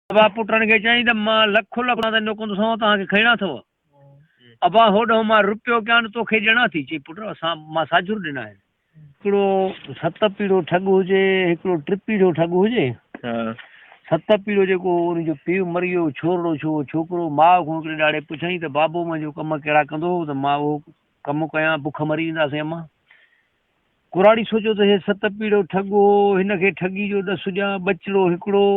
ابا پٽن کي چيائين ته مان لک لک ڏاندن جو ڪندوسانو توهان کي کڻڻا اٿو. ابا هوڏهون مان رپيو ڪيان توکي ڏيڻا ٿي. چي پٽ اسان مان ساجهر ڏنا آهن. هڪڙو ست پيڙهو ٺڳ هجي هڪڙو ٽي پيڙهو ٺڳ هجي. ست پيڙهو جيڪو هو ان جو پيء مري ويو ڇورڙو ڇو ڇوڪرو ماء کان هڪڙي ڏهاڙي پڇيائين ته بابو منهنجو ڪم ڪهڙا ڪندو هو ته مان اهو ڪم ڪيان بک مري وينداسين امان. ڪراڙي سوچيو ته هي ست پيڙهو ٺڳ هو، هن کي ٺڳي جو ڏس ڏيان، ٻچڙو هڪڙو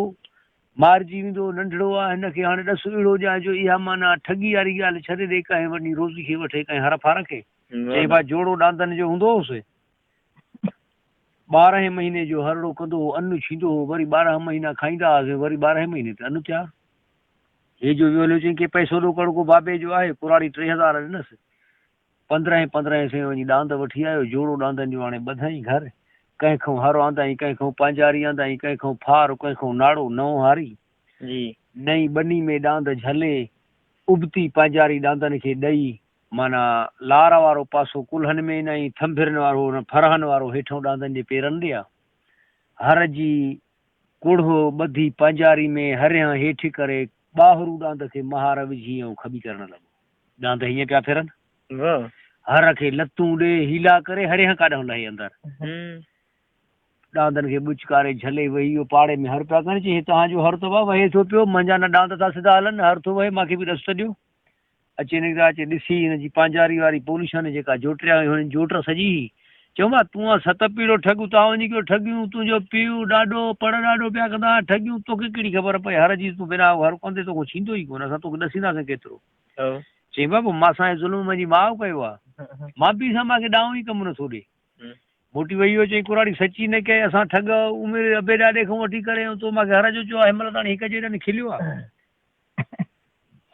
مارجي ويندو، ننڍڙو آ، هن کي هاڻي ڏس اهڙو ڏيان جو اها معنيٰ ٺڳي واري ڳالهه ڇڏي ڏي، ڪنهن وڃي روزي کي وٺي، ڪنهن هر ڦار کي. چئي ڀا جوڙو ڏاندن جو هوندو هوس. ٻارهين مهيني جو هرڙو ڪندو هو، ان ڇيندو هو، وري 12 مهينا کائيندا هئاسين، وري ٻارهين مهيني تي ان تيار. هي جو ويو هليو چئين ڪي پئسو ڏوڪڙ ڪو بابي جو آهي، ڪراڙي 3000 ڏنس. پندرهين پندرهين سين وڃي ڏاند وٺي آيو، جوڙو ڏاندن جو آڻي ٻڌائين گهر. ڪنهن کئون هر آندائين، ڪنهن کئون پانجاري آندائين، ڪنهن کئون ڦار، ڪنهن کئون ناڙو، نئون هاري. نئين ٻني ۾ ڏاند جهلي، ابتي پانجاري ڏاندن کي ڏئي، معنيٰ لار وارو پاسو ڪلهن ۾ ڏنائين، ٿنڀرن وارو نه ڦرهن وارو هيٺئون ڏاندن جي پيرن ڏي آ. هر جي ڪڙهه ٻڌي پانجاري ۾ هريان هيٺ ڪري، ٻاهرون ڏاند کي مهار وجهي ۽ کٻي ڪرڻ لڳو. ڏاند هيئن پيا ڦرن. هر کي لتون ڏي حيلا ڪري هريان ڪاڏانهن لهي اندر. ڏاندن کي ٻچڪاري جهلي ويهي ويو پاڙي ۾ هر پيا ڪن چي هي توهان جو هر ته وا وهي ٿو پيو منهنجا نه ڏاند ٿا سڌا هلن نه هر ٿو وهي مان کي به ڏس ته ڏيو. اچي نڪتا اچي ڏسي هن جي پانجاري واري پوليشن جيڪا جوٽريا هئي هن جوٽر سڄي هئي. چيو مان تون آن ست پيڙو ٺڳ تان وڃي ڪيو ٺڳيون تنهنجو پيء ڏاڏو پڙ ڏاڏو پيا ڪندا هئا ٺڳيون توکي ڪهڙي خبر پئي هر جي تون بنا هر ڪندي توکان ڇيندو ئي ڪونه اسان توکي ڏسينداسين ڪيترو. چيائين بابو مان سان هي ظلم منهنجي ماء ڪيو آ. مان پيء سان مان کي ڏانء ئي ڪم نٿو ڏي. موٽي وئي هو چيائين ڪراڙي سچي نه ڪئي اسان ٺڳ عمر ابي ڏاڏي کان وٺي ڪري ۽ تو مان کي هر جو چيو آ هن مهل تاڻي هڪ جيڏن کليو آ.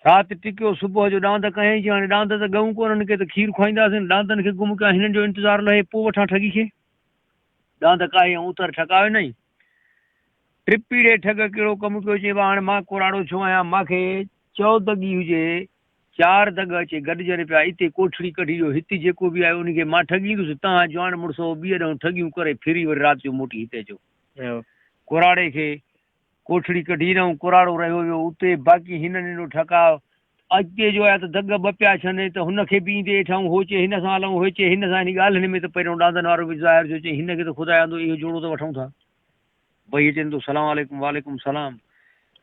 رات ٽڪيو صبح جو ڏاند ڪهيائين چيائين هاڻي ڏاند ته ڳئون ڪونهن ڪي ته کير کائينداسين ڏاندن کي گم ڪيان هنن جو انتظار لهي پوء وٺان ٺڳي کي. ڏاند ڪاهي ۽ اتر ٺڪاء ڏنائين. ٽپيڙي ٺڳ ڪهڙو ڪم ڪيو چيائين ڀا هاڻي مان ڪراڙو ڇو آهيان مان کي چئو دڳي هجي، چار دڳ اچي گڏجن پيا، اتي ڪوٺڙي ڪڍي ڏيو، هتي جيڪو به آيو ان کي مان ٺڳيندس، تهان جواڻ مڙس هو ٻيء ڏانهن ٺڳيون ڪري ڦري وري رات جو موٽي هتي اچو. ڪراڙي کي ڪوٺڙي ڪڍي ڏنائون، ڪراڙو رهيو ويو اتي، باقي هن ڏنو ٺڪاء، اڳتي جو آيا ته دڳ ٻه پيا ڇن ته هن کي به ايندي هيٺائون، هو چئي هن سان هلون، هو چئي هن سان، هن ڳالهين ۾ ته پهريون ڏاندن وارو به ظاهر ٿيو، چئي هن کي ته خدا آندو، اهو جوڙو ته وٺون ٿا. ڀئي اچن ٿو سلام عليڪم وعليڪم سلام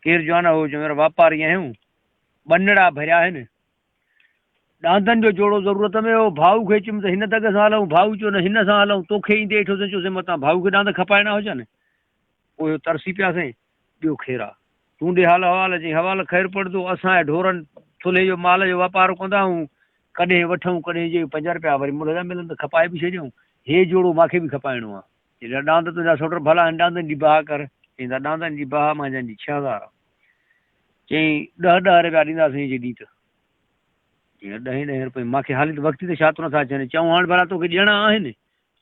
ڪير جوان هو چيو يار واپاري آهيون ٻنڙا ڀريا آهن ڏاندن جو جوڙو ضرورت ۾ هو ڀائو کي چيم ته هن دڳ سان هلون ڀائو چيو نه هن سان هلون توکي ايندي هيٺو چيو سين متان ڀائو کي ڏاند کپائڻا هجن پوء ترسي پياسين ٻيو خير آ تون ڏي حال حوال چئي حوال خير پڙدو اسان ڍورن ٿلهي جو مال جو واپار ڪندا آهيون ڪڏهن وٺون ڪڏهن جي 5 رپيا وري ملهه جا ملن ته کپائي به ڇڏيون هي جوڙو ماکي به کپائڻو آ چئي ڏاند تنهنجا سوٽ ڀلا آهن، ڏاندن جي باهه ڪر. چئين ته ڏاندن جي باهه مانجهن جي 6000 آ. چئين ڏهه ڏهه رپيا ڏينداسين جي ڏي ته. چئين ڏهين ڏهين رپئي مان کي حالي ته وقتي ته ڇا ته نٿا اچن. چئون هاڻ ڀلا توکي ڏيڻا آهن؟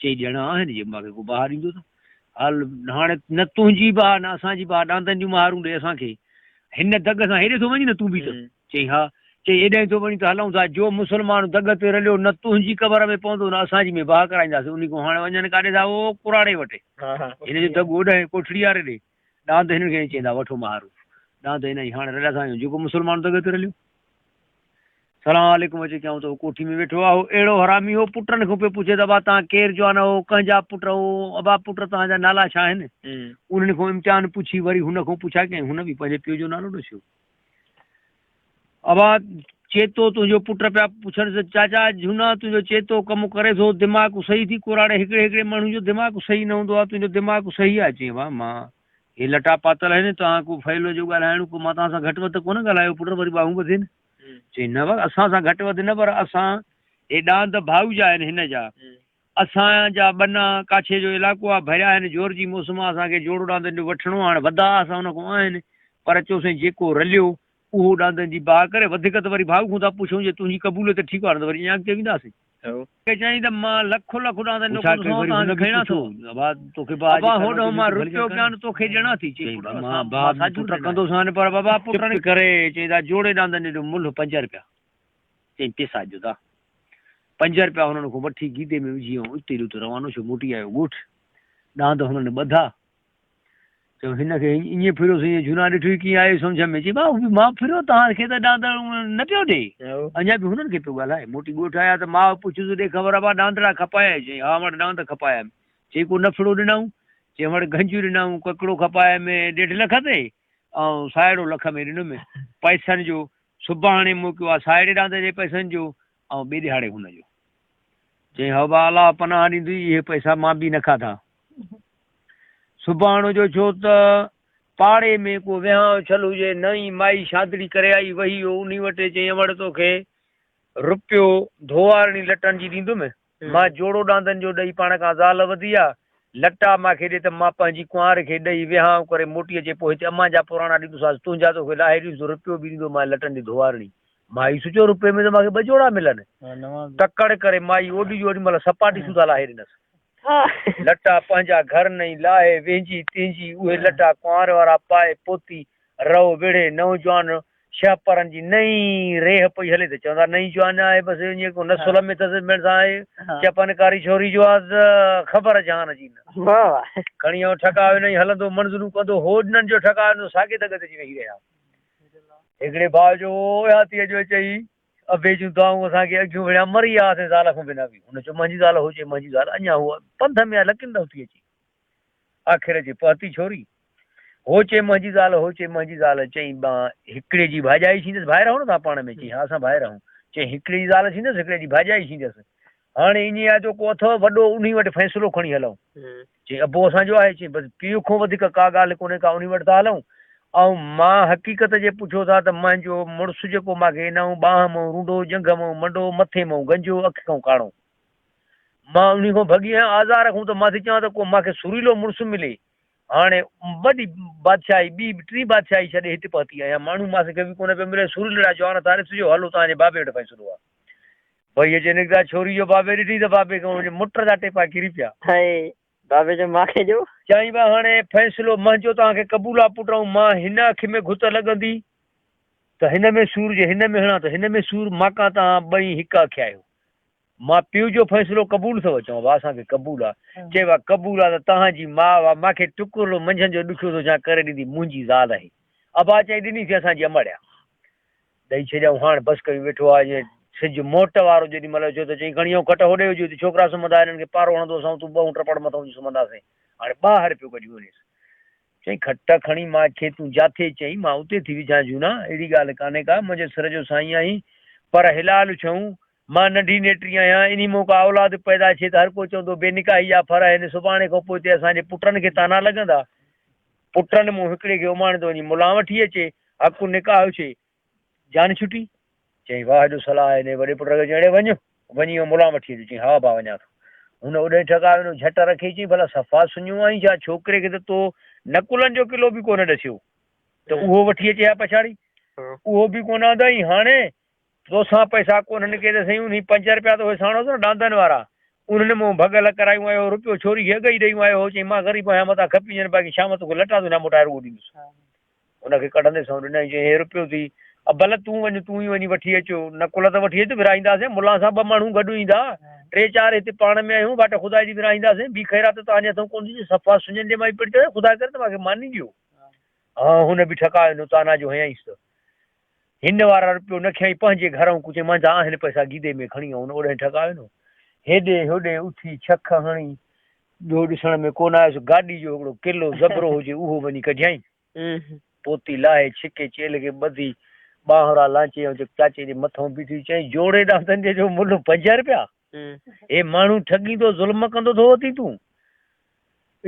چئي ڏيڻا آهن جي مان کي ڪو باهه ڏيندو ته. هل هاڻي نه تنهنجي باهه نه اسان جي باهه ڏاندن جون مهارون ڏي اسان کي. هن دڳ سان هيڏي ٿو وڃين نه تون به ته. چيائين، ها. چيائين، ايڏانهن ٿو وڃين ته هلون ٿا. جو مسلمان دڳ تي رليو، نه تنهنجي قبر ۾ پوندو، نه اسان جي ۾ باهه ڪرائينداسين. انهي کان هاڻ وڃن ڪاڏي ٿا؟ او ڪراڙي وٽ. هن جو دڳ اوڏانهن ڪوٺڙي واري ڏي. ڏاند هنن کي چئيندا، وٺو مهارون. ڏاند هن جي هاڻ رليا ٿا آهيون. جيڪو مسلمان دڳ تي رليو. سلام عليڪم اچي ڪيائون ته هو ڪوٺي ۾ ويٺو آهي. هو اهڙو حرامي هو، پٽن کان پيو پڇي ته ابا توهان ڪير جوان هو، ڪنهن جا پٽ هو، ابا پٽ توهان جا نالا ڇا آهن؟ انهن کان امتحان پڇي وري هن کان پڇا ڪيائين. هن به پنهنجي پيء جو نالو ڏسيو. ابا چيتو تنهنجو پٽ پيا پڇن ته چاچا جهونا تنهنجو چيتو ڪم ڪري ٿو دماغ صحيح ٿي ڪراڙي هڪڙي هڪڙي ماڻهو جو دماغ صحيح نه هوندو آهي تنهنجو دماغ صحيح آهي چيائين وا مان هي لٽا پاتل آهن توهان ڪو فعل جو ڳالهائڻ ڪو مان توهان سان گهٽ وڌ ڪونه ڳالهايو پٽ وري ٻانهون ٻڌين چيائين نه وا اسان سان گهٽ وڌ نه پر اسان هي ڏاند ڀائو جا آهن هن جا اسان جا ٻنا ڪاڇي جو علائقو آ ڀريا آهن جور جي موسم آ اسان کي جوڙو ڏاندن جو وٺڻو آ هاڻ وڌا اسان ان کان آهن پر چيوسين جيڪو رليو اهو ڏاندن جي باهه ڪري وڌيڪ ته وري ڀائو کان ٿا پڇون جي تنهنجي قبوليت ٺيڪ آ نه ته وري اڃا اڳتي وينداسين. چيائين ته مان لک لک ڏاندن جو ڪندوسانو توهان کي کڻڻا اٿو. ابا هوڏهون مان رپيو ڪيان توکي ڏيڻا ٿي. چيائين پٽ اسان مان ساجهر ڏنا آهن. پر بابا پٽن ڪري چيائين ته جوڙي ڏاندن جو ملهه 5 رپيا. چيائين پيسا ڏيو ٿا. 5 رپيا هنن کان وٺي گيدي ۾ وجهي ۽ اتي ڏيو ته روانو ٿيو موٽي آيو ڳوٺ. ڏاند هنن ٻڌا. چيو هن کي ائين ڦريوس ائين جهونا ڏٺوئي ڪيئن آيو سمجهه ۾؟ چي ڀاء مان ڦريو توهان کي ته ڏاندڙ نه پيو ڏي. اڃا به هنن کي پيو ڳالهائي. موٽي ڳوٺ آيا ته ماء پڇيس ڏي خبر ابا ڏاندڙا کپايائي؟ چيائين ها امڙ ڏاند کپايم. چي ڪو نفڙو ڏنائون؟ چي امڙ گهنجون ڏنائون ڪڪڙو کپايم ڏيڍ لک تي ۽ ساهيڙو لک ۾ ڏنم پئسن جو. سڀاڻي موقعو آ ساهيڙي ڏاند جي پئسن جو ۽ ٻئي ڏهاڙي هن جو. چيائين ها ابا الله پناهه ڏيندي اهي پئسا مان به نه کاڌا. سڀاڻو جو ڇو ته پاڙي ۾ ڪو وهانء ڇل هجي، نئين مائي شادڙي ڪري آئي وهي هو انهي وٽ چيائين امڙ توکي رپيو ڌوئارڻي لٽن جي ڏيندم، مان جوڙو ڏاندن جو ڏئي پاڻ کان زال وڌي آ، لٽا مان کي ڏي ته مان پنهنجي ڪنوار کي ڏئي وهانء ڪري موٽي اچي پوء هتي امان جا پراڻا ڏيندوسانس، تنهنجا توکي لاهي ڏيندس، رپيو به ڏيندو مانء لٽن جي ڌوئارڻي. مائي سوچيو رپئي ۾ ته مان کي ٻه جوڙا ملن. تڪڙ ڪري مائي اوڏي جو اوڏي مهل سپاٽي سوڌا لاهي ڏنس. لٽا پنهنجا گهر نئي لاهي وهنجي تنهنجي اهي لٽا ڪنوار وارا پائي پوتي رئو ويڙهي نوجوان شهپرن جي نئين ريهه پئي هلي ته چوندا نئين جوان آهي بس ائين ڪو نسل ۾ اٿس مڙس آهي چپن ڪاري ڇوري جو آ ته خبر جهان جي نه. کڻي آئون ٺڪاء نئي هلندو منزلون ڪندو هو ڏنن جو ٺڪاء ڏنو ساڳي دڳ تي اچي ويهي رهيا. هڪڙي ڀاء جو اها ٿي اڄ چئي ابي جون دعائون اسان کي اگهيون وڙهيا مري آياسين زال کان بنا به. هن چيو منهنجي زال هو چئي منهنجي زال اڃا هوء پنڌ ۾ آهي لڪين ڏانهن ٿي اچي. آخر اچي پهتي ڇوري. هو چئي منهنجي زال هو چئي منهنجي زال چئي مان هڪڙي جي ڀاڄائي ٿيندس ڀائر آهيون نه توهان پاڻ ۾ چئي ها اسان ڀائر آهيون. چئي هڪڙي جي زال ٿيندس هڪڙي جي ڀاڄائي ٿيندس. هاڻي ائين آهي جو ڪو اٿئو وڏو انهي وٽ فيصلو کڻي هلون. چيائين ابو اسان جو آهي. چيائين بس پيء کان وڌيڪ ڪا ڳالهه ڪونهي ڪا انهي وٽ ٿا هلون. ۽ مان حقيقت جي پڇو ٿا ته منهنجو مڙس جيڪو مان کي ڏنائون ٻانهن مئون رونڊو، ڄنگهه مئون منڊو، مٿي مئون گنجو، اک کئون ڪاڻو. مان انهي کان ڀڳي آهيان آزار کان ته مان ٿي چوان ته ڪو مان کي سريلو مڙس ملي. هاڻي وڏي بادشاهي ٻي به ٽين بادشاهي ڇڏي هت پهتي آهيان. ماڻهو ماس کي به ڪونه پيو ملي. سريلڙا جوان ٿا ڏسجو هلو توهان جي بابي وٽ فيصلو آهي. ڀئي اچي نڪتا ڇوري جو بابي ڏٺي ته بابي کان منهنجي مٽ جا ٽيپا ڪري پيا. هائي بابي جو مان کي ڏيو. چيائين ڀا هاڻي فيصلو منهنجو توهان کي قبول آ پٽ ۽ مان هن اک ۾ گهت لڳندي ته هن ۾ سور جي هن ۾ هڻان ته هن ۾ سور ماڪان توهان ٻئي هڪ اک آهيو مان پيء جو فيصلو قبول اٿو چوان ڀا اسان کي قبول آ چئي ڀا قبول آ ته توهان جي ماء آ مان کي ٽڪرڙو منجهند جو ڏکيو ٿو چان ڪري ڏيندي منهنجي زال آهي ابا چئي ڏني سين اسان جي امڙ آ. ڏئي ڇڏيائون. هاڻ بس ڪيون ويٺو آ. جيئن سج موٽ وارو جيڏي مهل اچيو ته چيائين، کڻي آئون کٽ هوڏي هجي، اتي ڇوڪرا سمهندا، هنن کي پارو هڻندو اسان اتون ٻهون ٽپڙ مٿئون جي سمهنداسين. هاڻي ٻاهر پيو ڪڍيون وڃيس. چيائين، کٽ کڻي مان کي تون جاٿي چئين، مان اتي ٿي وجهان جهونا، اهڙي ڳالهه ڪانهي ڪا، منهنجي سر جو سائين آهين، پر حلال ڇئون، مان ننڍي نيٽري آهيان، انهي مون ڪا اولاد پيدا ڇي ته هر ڪو چوندو بي نڪاحي جا ڦر آهن، سڀاڻي کان پوء هتي اسان جي پٽن کي طعنا لڳندا. پٽن مون هڪڙي کي اماڻي ٿو وڃي ملان وٺي اچي، حق نڪاح ڇي، جان ڇٽي. چيائين، واهه جو صلاح آهي. انهيء وڏي پٽ کي چيائين، اڙي وڃ، وڃي اهو ملان وٺي اچ. چيائين، ها ابا وڃان ٿو. هن اوڏانهن ٺڪاء ڏنو، جهٽ رکي چيائين، ڀلا صفا سڃو آهين ڇا؟ ڇوڪري کي ته تو نقلن جو ڪلو به ڪونه ڏسيو ته اهو وٺي اچي ها پڇاڙي. اهو به ڪونه آندائين. هاڻي توسان پئسا ڪونهن ڪي ته سائين انهي پنج رپيا ته اهي ساڻ هوس نه ڏاندن وارا انهن مون ڀڳل ڪرايون آيو هو رپيو ڇوري کي اڳ ئي ڏيون آيو هو چيائين مان غريب آهيان متان کپي وڃن باقي شام توکي لٽا تنهنجا موٽائي رڳو ڏيندس ان کي ڪڍندي سئو ڏنائين چيائين هي رپيو ٿي ابل تون وڃ تون ئي وڃي وٺي اچو نقل ته وٺي اچ ورهائينداسين ملان سان ٻه ماڻهو گڏ ايندا ٽي چار هتي پاڻ ۾ آهيون واٽ خدا جي ورهائينداسين ٻي خيرات توهان جي هٿئون ڪونه ٿيندي صفا سڃن جي مائي پٽ خدا ڪري ته مان کي ماني ڏيو ها هن به ٺڪاء ڏنو طعنا جو هنيائينس ته هن وارا رپيو نه کنيائين پنهنجي گهرئون ڪجهه منجهان آهن پئسا گيدي ۾ کڻي آئون اوڏانهن ٺڪايو نو. هيڏي هوڏي اٿي ڇک هڻي ٻيو ڏسڻ ۾ ڪونه آيس گاڏي جو هڪڙو ڪلو زبرو هجي اهو وڃي ڪڍيائين. پوتي لاهي ڇڪي چيلهه کي ٻڌي ٻانهرا لانچي ۽ چاچي جي مٿئون بيٺي چيائين جوڙي ڏاندن جي جو ملهه 5 رپيا؟ هي ماڻهو ٺڳيندو ظلم ڪندو ٿو وتين تون.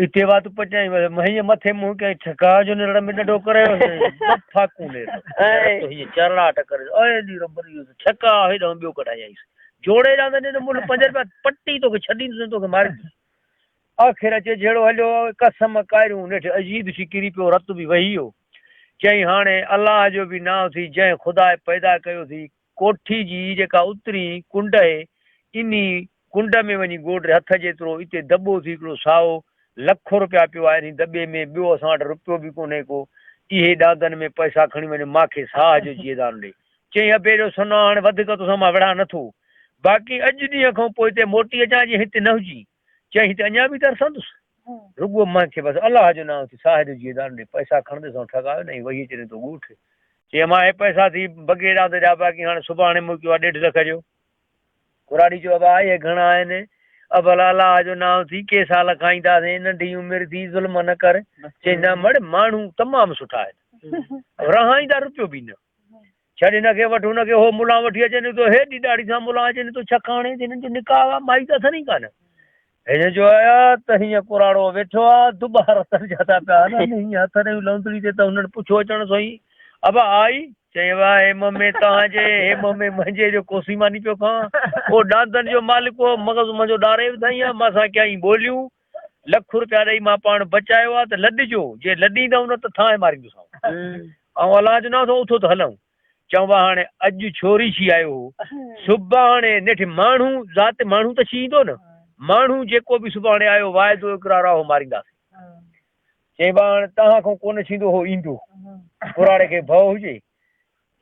اتي وات پچائين بس هيئن مٿي منهن ڪيائين ٺڪاء جو نرڙ ۾ ڏنڊو ڪري ٻه ڦاڪون ڏي رت هيئن چرڙاٽ ڪري اي ڙي رب ري ٺڪاء هيڏانهن ٻيو ڪڍايائينس جوڙي ڏاندن ڏنو ملهه 5 رپيا پٽي توکي ڇڏيندس توکي ماريندس آخر اچي جهيڙو هليو قسم ڪاريون نيٺ عجيب ٿي ڪري پيو رت به وهي ويو چيائين هاڻي الله جو به نانء ٿي جنهن خدا پيدا ڪيو ٿي ڪوٺي جي جيڪا اترين ڪنڊ اهي، انهي ڪنڊ ۾ وڃي گوڏ هٿ جيترو اتي دٻو ٿي هڪڙو سائو لکو رپيا پيو آهي انهي دٻي ۾ ٻيو اسان وٽ رپيو به ڪونهي ڪو، اهي ڏاندن ۾ پئسا کڻي وڃ مان کي ساهه جو جيئدان ڏي. چيائين ابي جو سنو هاڻي وڌيڪ توسان مان وڙهان نٿو، باقي اڄ ڏينهن کان پوء هتي موٽي اچان جي هتي نه هجين. چيائين هتي اڃا به ترسندس. رڳو مان کي بس الله جو نانء ٿي ساهه جو جيئدان ڏي، پئسا کڻنديس ۽ ٺڳايو نه ۽ وهي اچي نڪتو ڳوٺ. چي امان هي پئسا ٿي بگي ڏانهن ته ڏيا باقي هاڻي سڀاڻي موڪيو آ ڏيڍ لک جو. ڪراڙي چيو ابا اهي گهڻا آهن، ابل الله جو نانء ٿي ڪي سال کائينداسين، ننڍي عمر ٿي ظلم نه ڪر. چي نه مڙ ماڻهو تمام سٺا آهن، رهائيندا رپيو به نه. ڇڏ هن کي وٺ هن کي هو ملان وٺي اچي نڪتو هيڏي ڏاڙهي سان ملان اچي نڪتو ڇڪ هڻي ته هنن جو نڪاح آ مائي ته اٿن ئي ڪانه. هن جو آيا ته هيئن ڪراڙو ويٺو آ دٻا رتن جا ٿا پيا هلن هيئن هٿ ڏيون لوندڙي تي ته هنن پڇيو اچڻ سان ئي ابا آئي چيائين ابا هي منهن ۾ توهان جي هي منهن ۾ منهنجي جو ڪوسي ماني پيو کان او ڏاندن جو مالڪ هو مغز منهنجو ڏاري وڌائين آ مان سان ڪيائين ٻوليون لک روپيا ڏئي مان پاڻ بچايو آ ته لڏجو جي لڏيندؤ نه ته ٿانء ماريندوسانو آئون الله جو نانء ٿو اٿو ته هلون. چئون وا هاڻي اڄ ڇوري ڇي آيو هو. سڀاڻي نيٺ ماڻهو ذات ماڻهو ته ڇي ايندو نه. ماڻهو جيڪو به سڀاڻي آيو واعدو اقرار آ هو مارينداسين. چئين وا هاڻي توهان کان ڪونه ڇيندو هو ايندو. ڪراڙي کي ڀؤ هجي.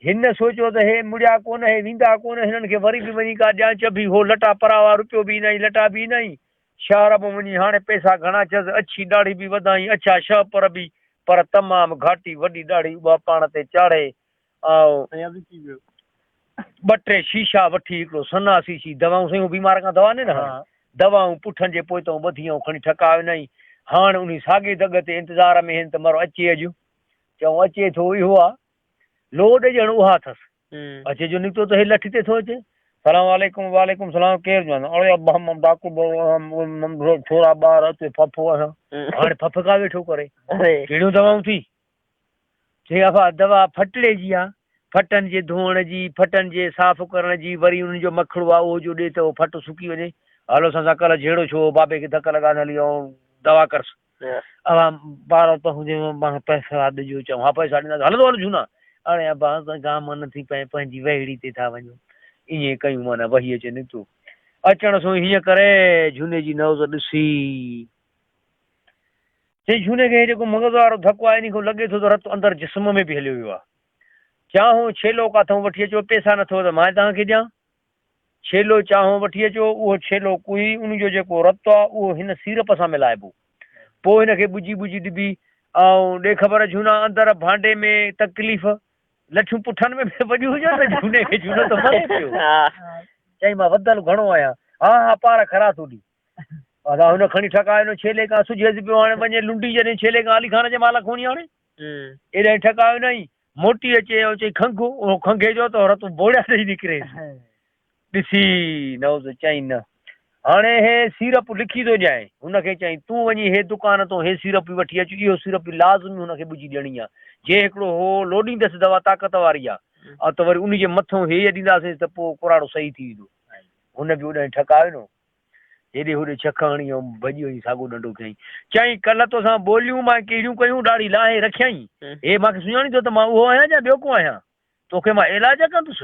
هن سوچيو ته هي مڙيا ڪونه هي ويندا ڪونه هنن کي وري به وڃي ڪا ڏيان چڀي هو لٽا پراوا رپيو به اينائين لٽا به اينائين. شهر ۾ وڃي هاڻي پئسا گهڻا ٿيس، اڇي ڏاڙهي به وڌائين، اڇا شهپر به، پر تمام گهاٽي وڏي ڏاڙهي اها پاڻ تي چاڙهي ۽ ٻه ٽي شيشا وٺي هڪڙو سنا شيشي دوائون سائين هو بيمار کان دوا نه نه هاڻي دوائون پٺن جي پوئتئون ٻڌي ۽ کڻي ٺڪاء ڏنائين. هاڻ انهي ساڳي دڳ تي انتظار ۾ هين ته مرو اچي اڄ. چئون اچي ٿو اهو آ. لوڏ ڄڻ اها اٿس. اچي جو نڪتو ته هي لٺ تي ٿو اچي. سلام عليڪم وعليڪم سلام ڪير جو آهين؟ اڙي ابا مان ڊاڪو بابو آهيان ڇورا ٻار اچي ڦڦو آهيان. هاڻي ڦڦڪا ويٺو ڪري. ڪهڙيون دوائون ٿي؟ چي ابا دوا ڦٽڙي جي آ. ڦٽن جي ڌوئڻ جي، ڦٽن جي صاف ڪرڻ جي، وري انهن جو مکڙو آ اهو جو ڏي ته اهو ڦٽ سڪي وڃي. هلو اسان سان ڪلهه جهيڙو ڇو هو بابي کي ڌڪ لڳا نه هلي آئون دوا ڪرس. اوهان ٻارو ته هجي مان پئسا ڏجو چئون ها پئسا ڏينداسين هلندو هل جهونا اڙي ابا اسان گام نه ٿي پئي پنهنجي وهڙي تي ٿا وڃون ائين ڪيون معنيٰ وهي اچي نڪتو اچڻ سو هيئن ڪري جهوني جي نوز ڏسي چي جهوني کي جيڪو مغز وارو ڌڪ آهي ان کان لڳي ٿو ته رت اندر جسم ۾ به هليو ويو آهي چانهون ڇيلو ڪاٿئون وٺي اچو پئسا نٿو ته مان توهان کي ڏيان ڇيلو چانهون وٺي اچو، اهو ڇيلو ڪوهي ان جو جيڪو رت آ، اهو هن سيرپ سان ملائبو. پوء هن کي ٻجي ٻجي ڏبي ۽ ڏي خبر جهونا اندر ڀانڊي ۾ تڪليف، لٺيون پٺن ۾ به وڏيون هجن ته جهوني کي جهونو ته مري پيو. چيائين مان وڌل گهڻو آهيان. ها ها پار کرا ٿو ڏي. ادا هن کڻي ٺڪاء ڏنو ڇيلي کان سجهيس پيو هاڻي وڃي لنڊي جڏهن ڇيلي کان علي خان جي مال کڻي آڻي. ايڏانهن ٺڪاء ڏنائين. موٽي اچي ۽ چئي کنگهه، اهو کنگهي جو ته رت بوڙيا تي ئي نڪريس. ڏسي نوز چيائين نه هاڻي هي سيرپ لکي ٿو ڏيانء. هن کي چيائين تون وڃي هي دڪان تون هي سيرپ وٺي اچ، اهو سيرپ لازمي هن کي ٻجهي ڏيڻي آ. جي هڪڙو هو لوڏيندس دوا طاقت واري آ ۽ ته وري ان جي مٿئون هي ڏينداسينس ته پوء ڪراڙو صحيح ٿي ويندو. هن به اوڏانهن ٺڪاء ڏنو. هيڏي هوڏي ڇڪ هڻي ۽ ڀڄي وڃي ساڳو ڏنڊو کنيائين. چيائين، ڪلهه توسان ٻوليون مان ڪهڙيون ڪيون، ڏاڙهي لاهي رکيائين. هي مان کي سڃاڻين ٿو ته مان اهو آهيان يا ٻيو ڪو آهيان؟ توکي مان علاج ڪندس.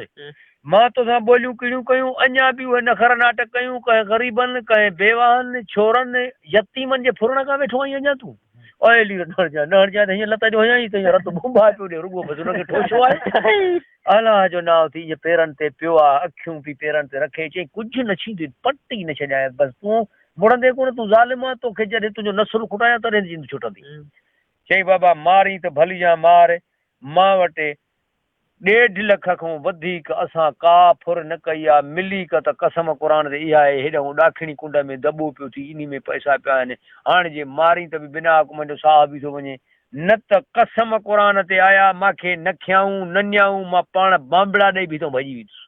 مان توسان ٻوليون ڪهڙيون ڪيون، اڃا به اهي نخر ناٽڪ ڪيون، ڪنهن غريبن، ڪنهن بيواهن، ڇورن، يتيمن جي ڦرڻ کان ويٺو آهين اڃا تون؟ اي لير نه هڻجانء، نه هڻجانء ته هيئن لت جو هنيائين ته هيئن رت ڀونڀا پيو ڏي، رڳو بس هن کي ٺوشو آهي. الله جو نانء ٿي ائين پيرن تي پيو آ، اکيون پي پيرن تي رکي چيائين، ڪجهه نه ڇيندين، پٽ ئي نه ڇڏيانء، بس تون مڙندين ڪونه، تون ظالم آن، توکي جڏهن تنهنجو نسل کٽايان تڏهن جند ڇٽندي. چيائين، بابا مارين ته ڀلي جان مار، مان وٽ ڏيڍ لک کان وڌيڪ اسان ڪا ڦر نه ڪئي آ، ملي ڪه ته قسم قرآن تي اها آهي، هيڏانهن ڏاکڻي ڪنڊ ۾ دٻو پيو ٿي، انهي ۾ پئسا پيا آهن، هاڻ جي مارين ته به بنا حڪم جو ساهه به ٿو وڃي، نه ته قسم قرآن تي آيا، مان کي نه کيائون نه نيائون، مان پاڻ بانبڙا ڏئي به هتئون ڀڄي ويندس.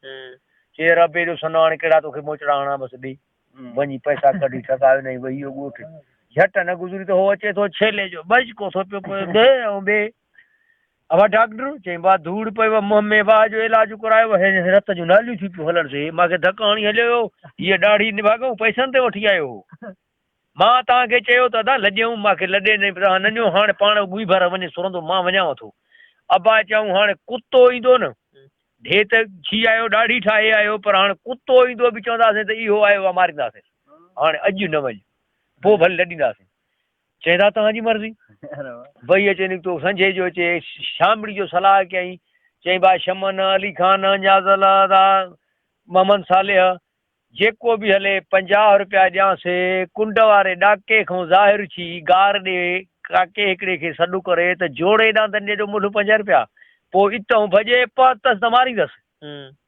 چي رب ايڏو سنهو هاڻي ڪهڙا توکي موچڙا هڻان بس ڏي. وڃي پئسا ڪڍي ٺڪايو نئين وهي ويو ڳوٺ. جهٽ نه گذري ته هو اچي ٿو ڇيلي جو ٻچڪو ٿو پيو پوي ٻي ۽ ٻي. ابا ڊاڪٽر! چيائين وا ڌوڙ پئي و منهن ۾ واهه جو علاج ڪرايو و هي رت جون ناليون ٿي پيون هلنس. هي مان کي ڌڪ هڻي هليو ويو. هيء ڏاڙهي نڀاڳئون پئسن تي وٺي آيو هو. مان توهان کي چيو ته ادا لڏيئون، مان کي لڏي نه توهان نه نيو، هاڻ پاڻ ڳوئي ڀر وڃي سرندو، مان وڃانو ٿو. ابا چيائون هاڻ ڪتو ايندو نه، ڍي ته ڇي آيو، ڏاڙهي ٺاهي آيو، پر هاڻ ڪتو ايندو به چونداسين ته اهو آيو آ مارينداسين، هاڻ اڄ نه وڃ، پوء ڀلي لڏينداسين. چيائين ته توهان جي مرضي. وهي اچي نڪتو، سنجهي جو اچي شامڙي جو صلاح ڪيائين، چيائين ڀاء شمن، علي خان، نيازل، ادا محمد صالح، جيڪو به هلي 50 رپيا ڏيانس. ڪنڊ واري ڏاڪي کان ظاهر ٿي گار ڏي ڪاڪي هڪڙي کي سڏ ڪري ته جوڙي ڏاندن ڏي جو ملهه 5 رپيا. پوء اتئون ڀڄي پهتس ته ماريندس.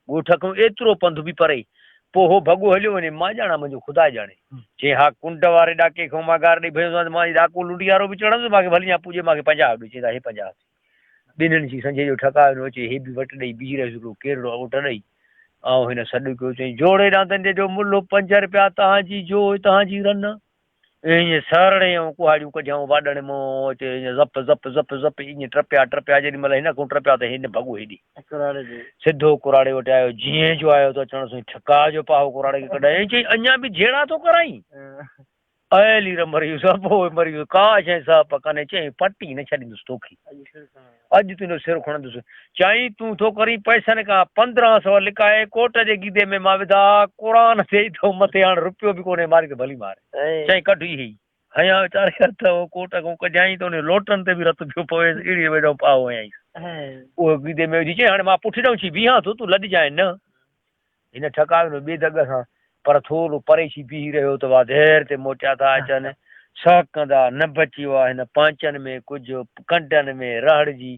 ڳوٺ کان ايترو پنڌ به پري. پوء هو ڀڳو هليو وڃي. مان ڄاڻان منهنجو خدا ڄاڻي. چيائين ها ڪنڊ واري ڏاڪي کان مان گار ڏئي ڀڄندو آهيان ته مان جي ڏاڪو لنڊيارو به چڙهندس مان کي ڀلي يا پوڄي مان کي 50 ڏي. چيائين ته هي 50 اٿئي. ٻنهين جي سنجهي جو ٺڪاء نه اچي، هي به وٽ ڏئي بيهي رهيس هڪڙو ڪيرڙو اوٽ ڏئي. آئون هن سڏ ڪيو، چيائين، جوڙي ڏاندن جي جو ملهه 5 رپيا، تهان جي جوء تهان جي رن. ائين سرڙي ائون ڪهاڙيون ڪڍيائون واڏڻ مان اچي ائين زپ زپ زپ زپ ائين ٽپيا ٽپيا جيڏي مهل هن کان ٽپيا ته هن ڀڳو هيڏي. سڌو ڪراڙي وٽ آيو، جيئن جو آيو ته اچڻ سان ئي ٺڪاء جو پاهو ڪراڙي کي ڪڍايائين، چيائين، اڃا به جهيڙا ٿو ڪرائين؟ ايلي ر مري ويس ابو مري ويس ڪا شيء سهپ ڪانهي چيائين پٽي نه ڇڏيندس توکي اڄ تنهنجو سر کڻندس چيائين تون ٿو ڪرين پئسن کان 15 سو لڪائي ڪوٽ جي گيدي ۾ مان وڌا قرآن تي ئي ٿو مٿي هاڻ رپيو به ڪونهي ماري ته ڀلي مار چيائين ڪڍ اهي ئي هنيا ويچاري هٿ اهو ڪوٽ کان ڪڍيائين ته ان لوٽن تي به رت پيو پويس اهڙي ويڏو پاهو هنيائينس اهو گيدي ۾ وجهي چيائين هاڻي مان پٺ ڏانهن ڇي بيهان ٿو تون لڏجانء نه هن ٺڪاء ڏنو ٻئي دڳ سان، پر ٿورو پري ڇي بيهي رهيو ته وا ڌير تي موٽيا ٿا اچن. سهڪندا نه بچي ويا هن پانچن ۾ ڪجهه ڪنڊن ۾ رهڙجي.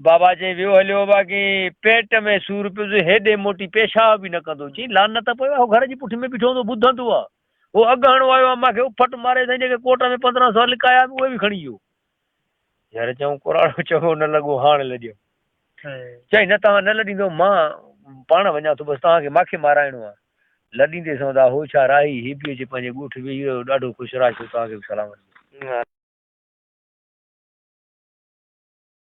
بابا چئي ويو هليو باقي پيٽ ۾ سور پيس هيڏي موٽي پيشاب به نه ڪندو. چئي لعنت پيو آهي هو گهر جي پٺ ۾ بيٺو هوندو ٻڌندو آهي. هو اڳهڻو آيو آهي مان کي اڦٽ ماري سائين جيڪي ڪوٽ ۾ 15 سو لڪايا هئم اهي به کڻي ويو. يار چئون ڪراڙو چڱو نه لڳو هاڻ لڏيم. چيائين نه توهان نه لڏيندو مان پاڻ وڃان ٿو بس توهان کي ماکي مارائڻو آهي. لڏيندي سوندا هو ڇا راهي هي به اچي پنهنجي ڳوٺ ويهي رهيو ڏاڍو خوش راشو توهان کي به سلام ڏيندو.